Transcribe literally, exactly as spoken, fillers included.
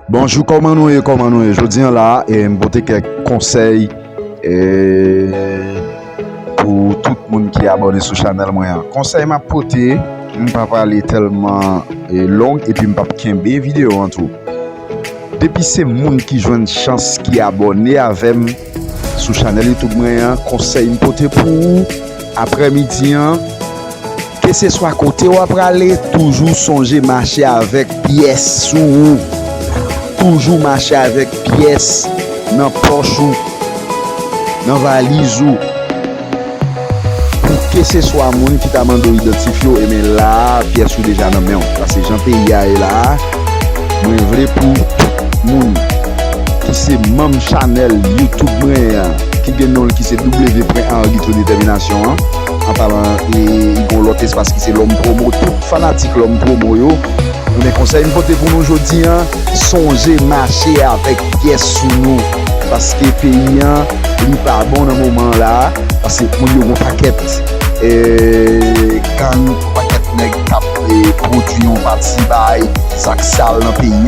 Bonjou, kòman nou ye, kòman nou ye? Jodi an la, e, m pote kèk konsèy, e, pou tout moun ki abòne sou chanèl mwen an. Konsèy m ap pote, m pa prale tèlman, e, long, epi m p ap kenbe videyo an tou. Depi se moun ki jwenn chans ki abòne avè m sou chanèl YouTube mwen an, konsèy m pote pou ou aprèmidi an, keseswa kote w ap prale, toujou sonje mache avèk pyès sou ou. Toujou mache avèk pyès nan pòch ou, nan valiz ou. Pou keseswa moun ki ta mande w idantifye w, ebyen la, pyès ou deja nan men w. Paske jan peyi a ye la, mwen vle pou tout moun ki se manm chanèl YouTube mwen an, ki gen non l ki se W pwen Henry Tou Detèminasyon an, an palan, e, li gen yon lòt espas ki se Lòm Pwomo. Tout fanatik Lòm Pwomo yo, men konsèy m pote pou nou jodi an, sonje mache avèk pyès sou nou. Paske peyi an, li pa bon nan moman la. Paske moun yo gen pakèt, e, gang, pakèt nèg k ap, e, pwodui yon pati bay zak sal nan peyi.